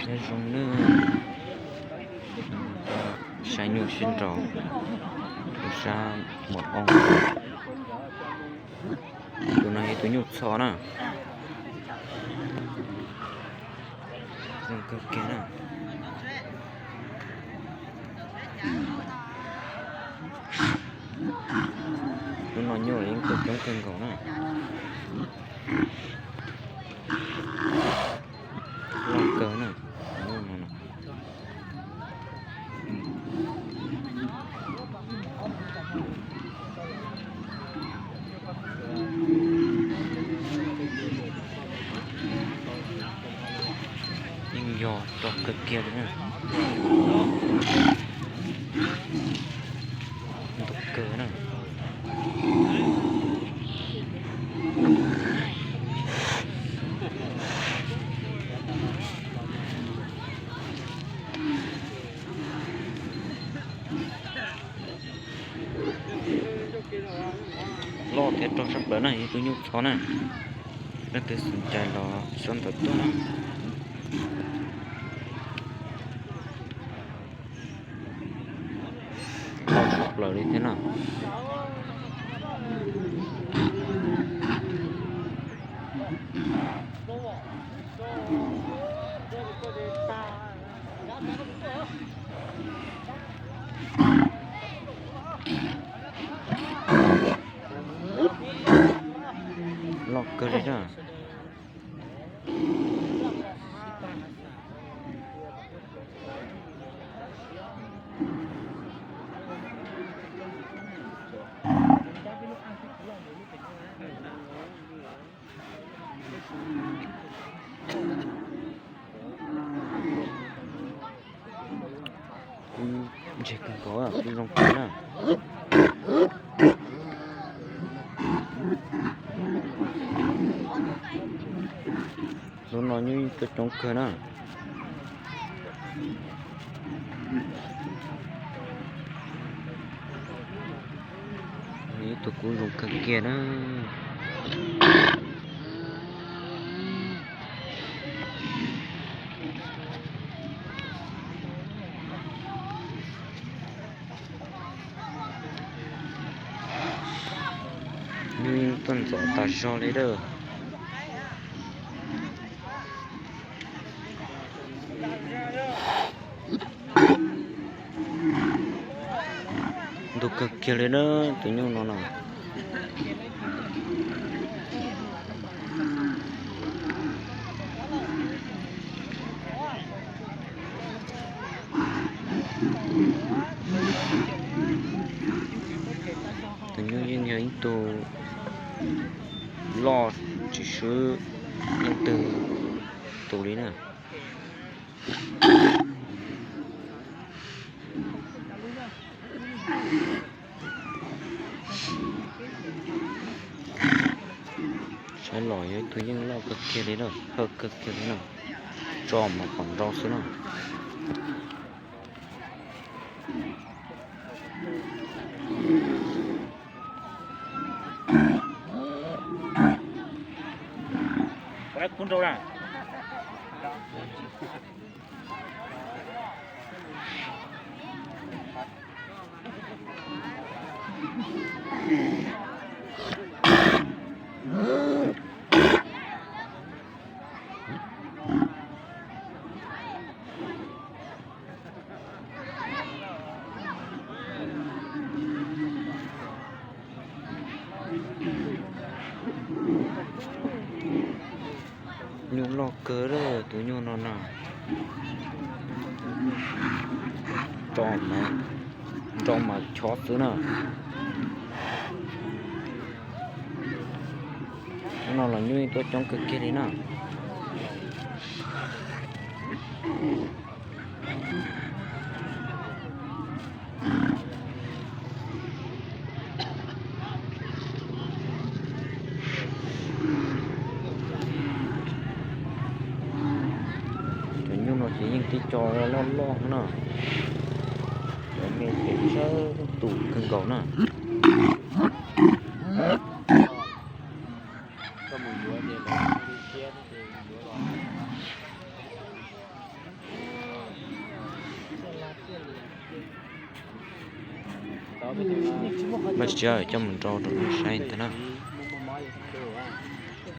Nyob zoo nawb, saib nyuj sib nraus rau sab Muas Oob. Tus no yog tus nyuj txho na. Zoo kawg kiag na. Lub no nyuj yeej tuaj coob kawg nkaus na. Loj kawg na. Yeej yog rog kawg kiag li na. Ntug kawg na. Loj thiab rog sab plaws na, yog tus nyuj txho na. Leej twg xom cai los xyov ntawm tuaj na. Loj tshaj plaws li thiab na. Loj kawg li na. Kuj ntse kawg nkaus, kuj zoo kawg na. Lub no nyuj yeej tuaj coob kawg na. Ib tug kuj zoo kawg kiag na. Nyuj yeej tuaj ntxov tas zog li lawm. Ntug kawg kiag li na, tus nyuj no na. Tus nyuj yeej yog ib tug loj tsis swb leej twg tus li na. Saib los yog ib tug yeej loj kawg kiag li na, hawj kawg kiag li na. Tso mas kom nrau xwb na. Nyuj loj kawg li tus nyuj no na. Nrau mas, nrau mas chob xwb na. Hnub no los nyuj tuaj coob kawg kiag li na. Cov nyuj no ces yeej tib co loj loj na. Cov me ces sab tus kawg nkaus na. Koj mus yuav ces lawv mus li thiab ces yuav los. Npaj tsis tsis coj mus rau rau saib ntag na.